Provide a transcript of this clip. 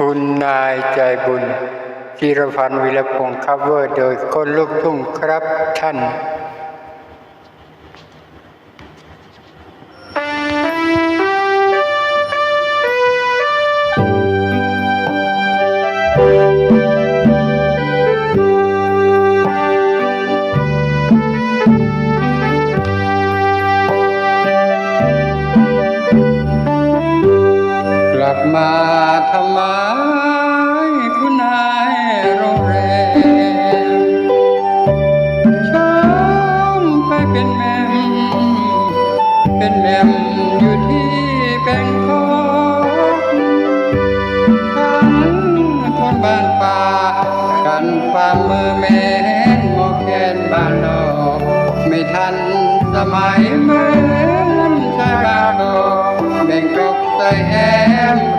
ຄຸນນາຍໃຈບຸນ ທີລະພັນ ວິລະພົງ ຄັບເວີ ໂດຍຄົນລຸກທຸ່ງ ຄັບທ່ານ. ກັບມາທຳໄມ ຜູ້ນາຍໂຮງແຮມ ຊອນໄປເປັນແໝ່ມ ເປັນແໝ່ມຢູ່ທີ່ແບງກອກ. ທ່ານຄົນບ້ານປ່າ ກັນຄວາມມືແມ່ນໝໍແຄນບ້ານນອກ ໄມ່ທັນສະໄໝເໝືອນຊາຍບາງກອກ ແບງກອກຊາຍແຮມ